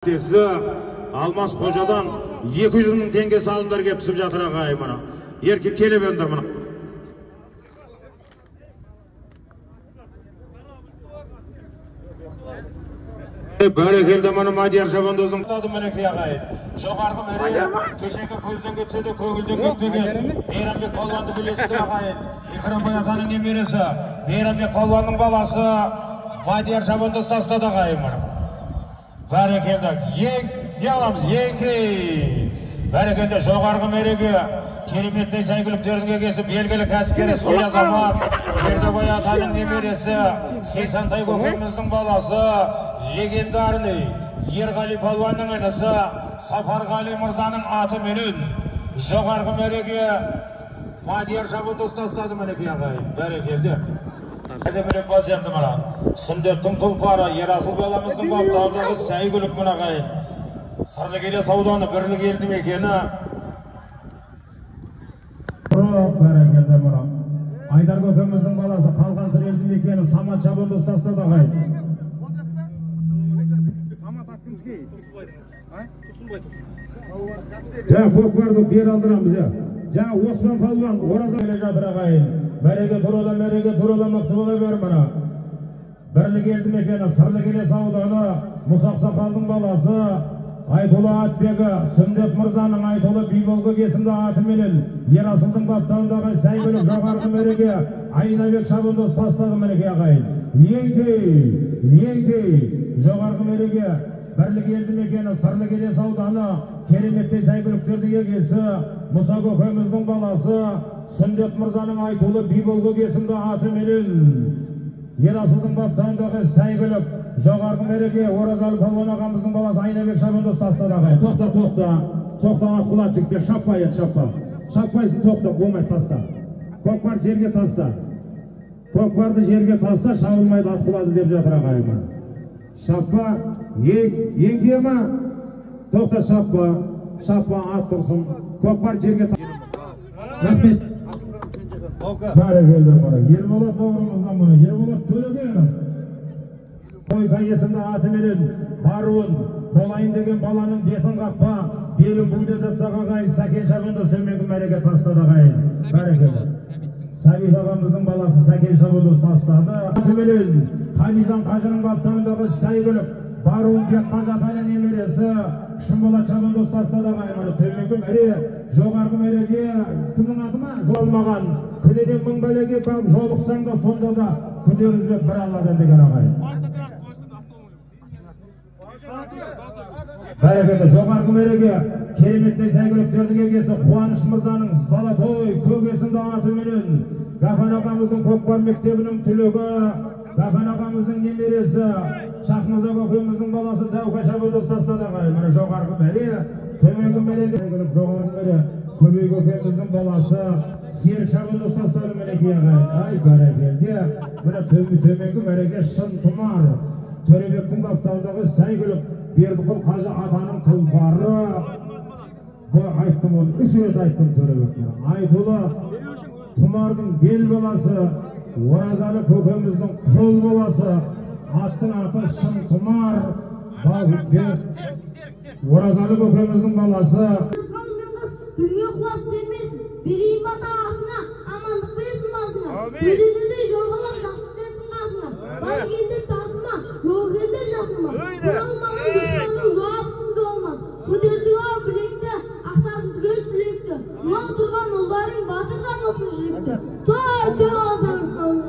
Алмас Қожадан 200 мың теңге салымдар кеп түсіп жатыр ағайын мына. Еркек келе беріңдер мына. Бәрекелді мына Мадияр Шабандоздың ұстады мінекей ағайын. Жоғарғы мәре кешегі көзден кетсе де көңілден кетпеген Мейрамбек палуанды білесіздер ағайын. Икрамбай атаның немересі Мейрамбек палуанның баласы Мадияр Шабандоз тастады ағайын мына. Бәрекелді. Не аламыз? Еңкей. Бәрекелді жоғарғы мәреге кереметтей сәйгүліктердің егесі белгілі кәсіпкер іскер азамат Пердебай атаның немересі Сейсантай көкеміздің баласы легендарный Ерғали палуанның інісі Сафарғали мырзаның атыменен жоғарғы мәреге Мадияр Шабандоз тастады мінекей ағайын. Бәрекелді. Әдемілеп бас енді мына. Сүндеттің тұлпары Ерасыл баламыздың баптауындағы сәйгүлік мына ағайын. Сырлы Келес ауданы Бірлік елді мекені. Бәрекелді мына. Айдар көкеміздің баласы Қалған Сыр елді мекені Самат Шабандоз тастады ағайын. Жаңа көкпарды бер алдырамыз. Жаңа Осман палуан ораза келе жатыр ағайын. Мәреге туралы, мәреге туралы мықты бола бер мына. Бірлік елді мекені Сырлы Келес ауданы Мұсақ Сақалдың баласы Айтулы Атбегі Сүндет мырзаның Айтулы Биболғы есімді атыменен Ерасылдың баптауындағы сәйгүлік жоғарғы мәреге Айнабек Шабандоз тастады мінекей ағайын. Еңкей, еңкей жоғарғы мәреге Бірлік елді мекені Сырлы Келес ауданы кереметтей сәйгүліктердің егесі Мұса көкеміздің баласы Сүндет мырзаның Айтулы Биболғы есімді атыменен Ерасылдың баптауындағы сәйгүлік жоғарғы мәреге Оразалы палуан ағамыздың баласы Айнабек Шабандоз тастады ағайын. Тоқта, тоқта, тоқта, атқұлат жігіттер, шаппа енді, шаппа. Шаппайсың, тоқта, болмайды, таста. Көкпар жерге таста. Көкпарды жерге таста, шабылмайды, атқұлады деп жатыр ағайын. Шаппа, еңке ма? Тоқта, шаппа, шаппа, ат тұрсын. Көкпар жерге таста. Рахмет. Бәрекелді мына. Ерболат бауырымыздан мына. Ерболат Төлегенов. Ойка есімді атыменен баруын болайын деген баланың бетін қақпа, белін бу деп жатсақ ағайын, Сәкен Шабандоз төменгі мәреге тастады ағайын. Бәрекелді. Сәбит ағамыздың баласы Сәкен Шабандоз тастады. Атыменен Қалижан қажының баптауындағы сәйгүлік баруын Бекқажы атаның немересі Шынболат Шабандоз тастады ағайын. Мына төменгі мәре, жоғарғы мәреге кімнің аты ма? Жолмаған. Күнеден мың бәлеге жолықсаң да сонда да күдер үзбе бір Алладан деген ағайын. Бәрекелді жоғарғы мәреге кереметтей сәйгүліктердің егесі Қуаныш мырзаның Золотой көк есімді атыменен Гафан ағамыздың көкпар мектебінің түлегі Гафан ағамыздың немересі Шахмырза көкеміздің баласы Дәука Шабандоз тастады ағайын. Мына жоғарғы мәре, төменгі мәреге жоғарғы мәре Көбей көкеміздің баласы Серік Шабандоз тастады мінекей ағайын. Ай бәрекелді. Мына төменгі мәреге Шын Тұмар Төребектің баптауындағы сәйгүлік Бердіқұл қажы атаның тұлпары. Бұл айттым оны, үш рет айттым Төребек. Айтулы Тұмардың бел баласы, Оразалы көкеміздің қол баласы, аттың аты Шын Тұмар, Оразалы көкеміздің баласы. Дүние қуат сермесін, берейін бата асына, амандық берсін басыңа. Өзеніндей жорғалар жақсылық етсін қасыңа. Бар келдер тасыма, жоқ келдер жасыма. Көре алмаған дұшпанның жауапсыз жолынан. Көтердің ау білекті, ақтардың түгел тілекті. Мынау тұрған ұлдарың батырдан болсын жілікті. Той, той алсаңыз қалың.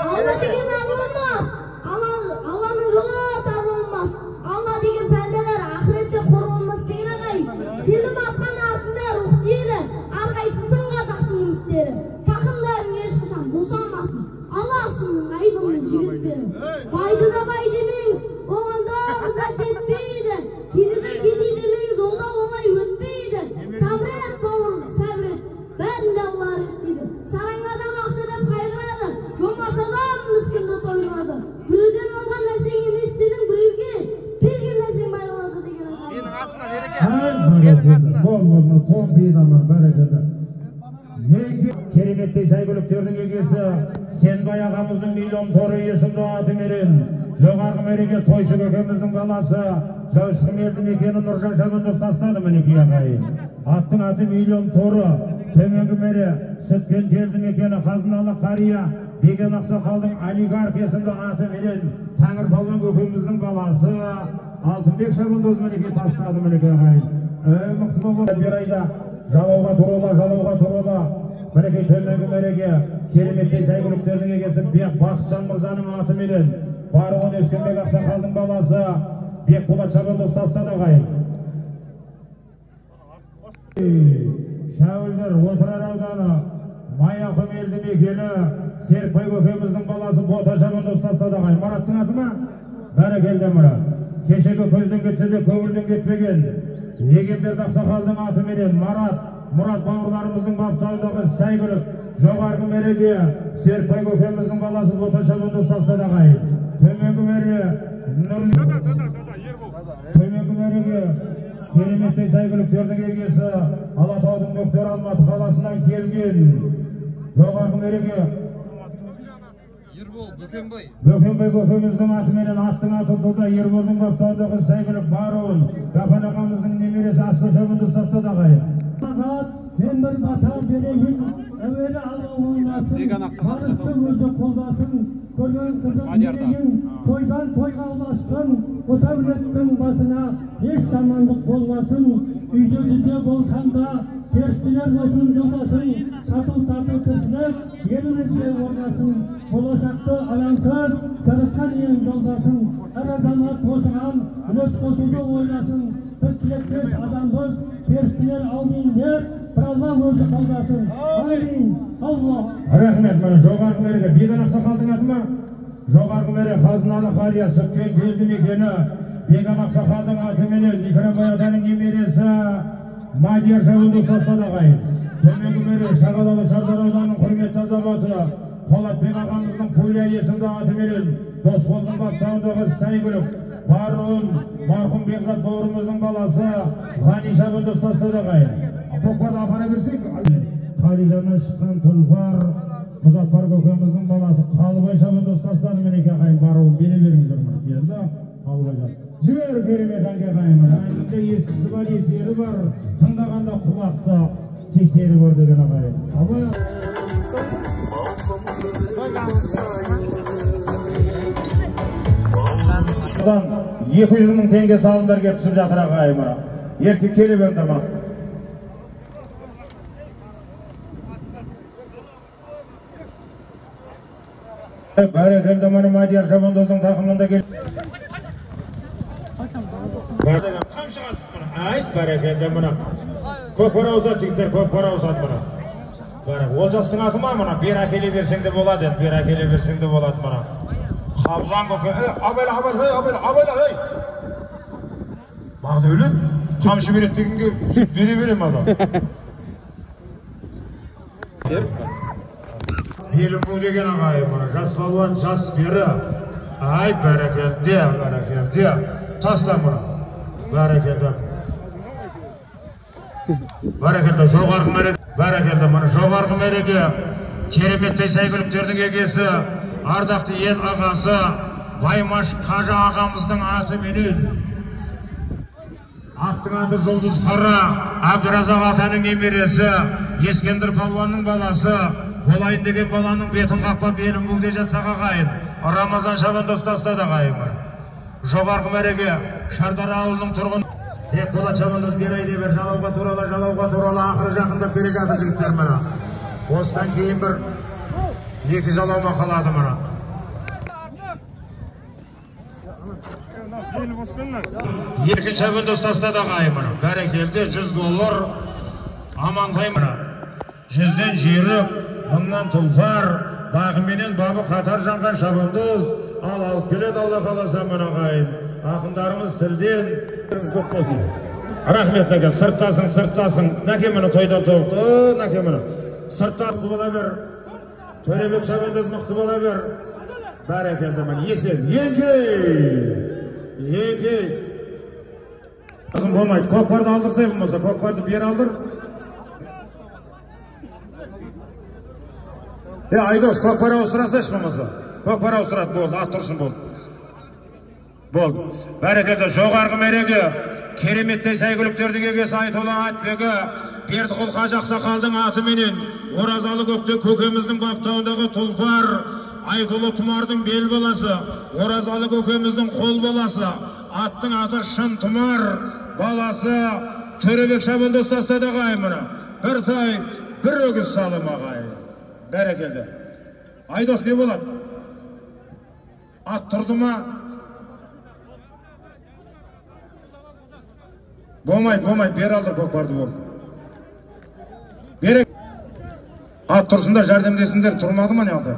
Алла деген ары болмас, Алланың жолы тар болмас. Алла деген пәнделер ақыретте қор болмас деген ағайын. Сенім артқан артында рух тиеді, әрқайсысын қазақтың үміттері. Тақымдарың ешқашан босанбасын. Алашының айбынды жігіттері. Байды да бай демеңіз, оған да ырза жетпейді. Кедейді кедей демеңіз, ол да олай өтпейді. Сабыр ет, бауырым, сабыр ет, бәрін де Алла реттейді. Сараң адам ақша деп қайғырады, жомарт адам міскінді тойдырады. Біреуден алған нәрсең емес сенің біреуге берген нәрсең бай қылады деген ағайын. Менің атымнан Ереке. Менің атымнан. Бол, бол, қол бейдаман, бәрекелді. Кереметтей сәйгүліктердің егесі Сенбай ағамыздың миллион торы есімді атыменен Жоғарғы мәреге тойшы көкеміздің баласы Жаушықұм елді мекені Нұржан шабандоз тастады мінекей ағайын. Аттың аты Миллион торы. Төменгі мәре Сүткент елді мекені Қазыналы қария Беген ақсақалдың олигарх есімді аты менен Тәңір палуан көкеміздің баласы Алтынбек шабандоз мінекей тастады мінекей ағайын. Мықты болып бер айда жалауға турала, жалауға турала. Мінекей төменгі мәреге кереметтей сәйгүліктердің егесі Бақытжан мырзаның аты менен Баруын Өскенбек ақсақалдың баласы Бекболат шабандоз тастады ағайын. Шәуілдір Отырар ауданы Маяқұм елді мекені Серікбай көкеміздің баласы Бота шабандоз тастады ағайын. Мараттың аты ма? Бәрекелді, Марат. Кешегі көзден кетсе де көңілден кетпеген Егемберді ақсақалдың аты менен Марат, Мұрат бауырларымыздың баптауындағы сәйгүлік. Жоғарғы мәреге Серікбай көкеміздің баласы Бота шабандоз тастады ағайын. Төменгі мәре Төменгі мәреге кереметтей сәйгүліктердің егесі Алатаудың Бөктер Алматы қаласынан келген. Жоғарғы мәреге Ербол Бөкенбай. Бөкенбай көкеміздің атыменен аттың аты Дуда Ерболдың баптауындағы сәйгүлік Баруын Гафан ағамыздың немересі Асыл шабандоз тастады ағайын. Мен бір бата берейін, әуелі Алла оңдасын, барысты өзі қолдасын, көрген қызын берейін, тойдан тойға ұлассын, отәулеттің басына еш жамандық болмасын, үйде дүние болсаң да, періштелер болсын жолдасын, тату-тату тіршілік елімізге орнасын, болашақты алаңсыз тырысқан ең жолдасын, әр азамат осыған үлес қосуды ойласын, бір тілектес адамбыз, періштелер аумин деп, бір Алла өзі қолдасын. Амин. Алла. Рахмет, міне жоғарғы мәреге Беген ақсақалдың аты ма? Жоғарғы мәре Қазыналы қария Сүткент елді мекені Беген ақсақалдың атыменен Икрамбай атаның немересі Мадияр шабандоз тастады ағайын. Төменгі мәре Шағалалы Шардар ауданының құрметті азаматы Полатбек ағамыздың Пуля есімді атыменен Досқолдың баптауындағы сәйгүлік Баруын марқұм Бекзат бауырымыздың баласы Ғани шабандоз тастады ағайын. Көкпарды апара берсек, Қалижаннан шыққан тұлпар Мұзаппар көкеміздің баласы Қалыбай шабандоз тастады мінекей ағайын. Баруын бере беріңіздер міне келді Қалыбайжан. Жібер керемет әнге ағайын. Әнінде ескісі бар, есері бар, тыңдағанда құлақты тесері бар деген ағайын. Абай 200 мың теңге салымдар келіп түсіп жатыр ағайын. Ерте келе беріңдер мына. Бәрекелді, міне Мадияр шабандоздың тақымында кел. Қамшы қатып мына. Айт, бәрекелді мына. Көкпар ауызады жігіттер, көкпар ауызады мына. Олжастың аты ма мына? Бері әкеле берсең де болады енді, бері әкеле берсең де болады мына. Қабылан көке, абайла, абайла, абайла, абайла, ей! Бағдәулет, қамшы береді дегенге сөйтіп бере берем адам. Белім бу деген ағайын мына, жас палуан, жас пері. Ай, бәрекелді, бәрекелді. Таста мына, бәрекелді. Бәрекелді, жоғарғы мәреге, бәрекелді мына, жоғарғы мәреге кереметтей сәйгүліктердің егесі, ардақты ел ағасы Баймаш қажы ағамыздың аты менен. Аттың аты Жұлдыз Қара, Әбдіразақ атаның немересі, Ескендір палуанның баласы, болайын деген баланың бетін қақпап белін буде жатсақ ағайын. Рамазан шабандоз тастады ағайын. Жоғарғы мәреге Шардар ауылының тұрғыны Бекболат шабандоз берай дей бер, жалауға турала, жалауға турала, ақыры жақындап келе жатыр жігіттер мына. Осыдан кейін бір екі жалаума қалады мына. Еркін шабандоз тастады ағайын мына. Бәрекелді, 100 доллар Амантай мына. 100-ден жүйрік, мыңнан тұлпар, бағыменен бабы қатар жанған шабандоз ал алып келеді Алла қаласа мына ағайын. Ақындарымыз тілден көп болсын. Рахмет, нәке, сырттасың, сырттасың. Нәке міне тойдан тоқты, нәке міне. Сыртта мықты бола бер. Төребек шабандоз мықты бола бер. Бәрекелді міне. Есеп, еңкей! Еңкей! Болмайды. Көкпарды алдырсай болмаса, көкпарды бері алдыр. Айдос, көкпар ауыстырасайшы болмаса. Көкпар ауыстырады, болды, ат тұрсын болды. Болды. Бәрекелді, жоғарғы мәреге кереметтей сәйгүліктердің егесі Айтулы Атбегі Бердіқұл қажы ақсақалдың атыменен Оразалы көкте көкеміздің баптауындағы тұлпар Айтулы Тұмардың бел баласы, Оразалы көкеміздің қол баласы, аттың аты Шын Тұмар, баласы Төребек шабандоз тастады ағайын мына. Бір тай, бір өгіз салым ағайын. Бәрекелді. Айдос не болады? Ат тұрды ма? Болмайды, болмайды, бері алдыр көкпарды бол. Бері. Ат тұрсын да жәрдемдесіңдер, тұрмады ма не аты?